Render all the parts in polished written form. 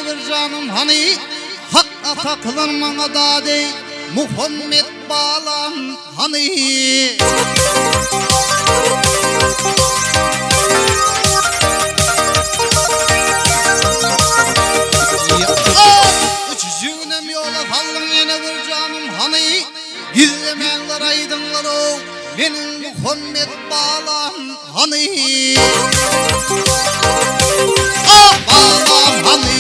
bir janym hany Hak ata kylan maňa dady Muhammet balam hany. Üçüjüginem ýola saldyň ýene bir janym hany Gizlemäňler aýdyňlar-ow meniň Muhammet balam hany. Ah balam hany.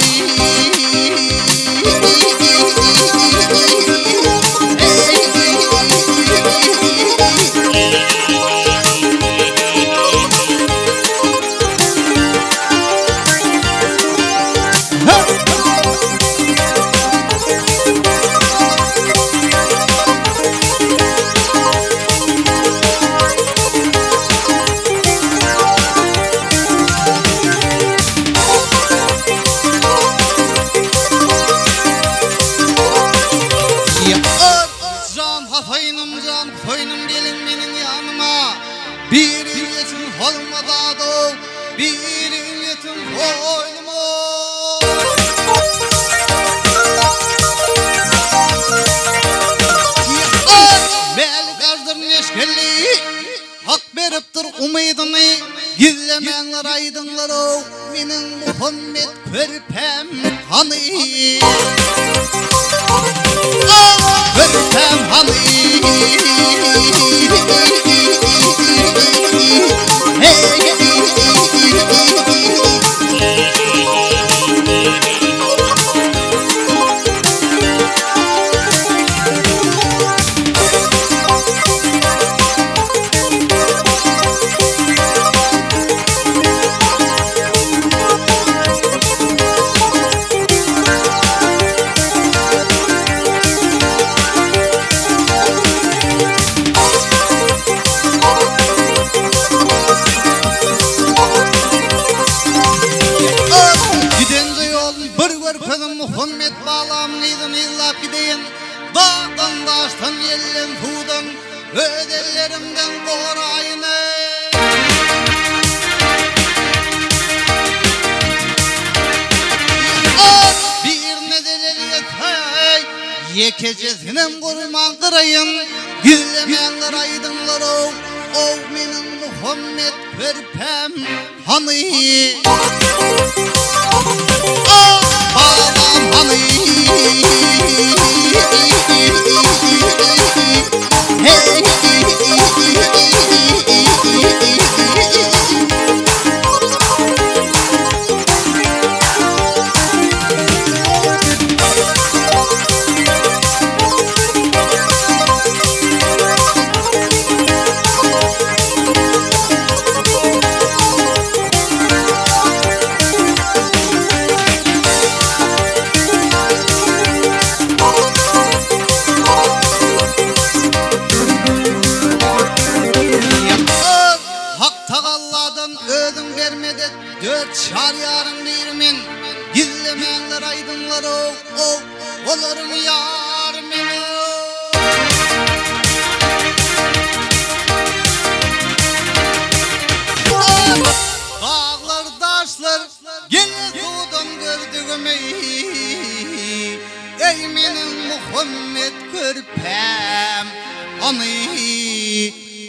Jan Hasaýnym jan Huseýnim geliň meniň ýanyma Biri ýetim holmazado biri ýetim hoýnuma. Mälik Aždyr neşgelli Hak beripdir umydyny Gizlemäňler aýdyňlar-ow meniň Muhammet körpäm hany. Körpäm hany. Gidenje ýolun bir görkezin Muhammet balamyň yzyny yzlap gideýin. Dagdan, daşdan, ýelden, suwdan öz ellerimden goraýyn. Birine zelel ýetse, ýekejesinem goýman gyraýyn. Gizlemäňler aýdyňlar-ow, ow meniň Muhammet körpäm hany? Ah, balam hany? Hak Tagalladan özüň ber medet Dört çaryýaryň biri men Gizlemäňler aýdyňlar-ow, ow, Olaryň ýary men-ow. Daglar, daşlar gel suwdan gördügimi, Eý, meniň Muhammet körpäm, hany,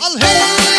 al heý!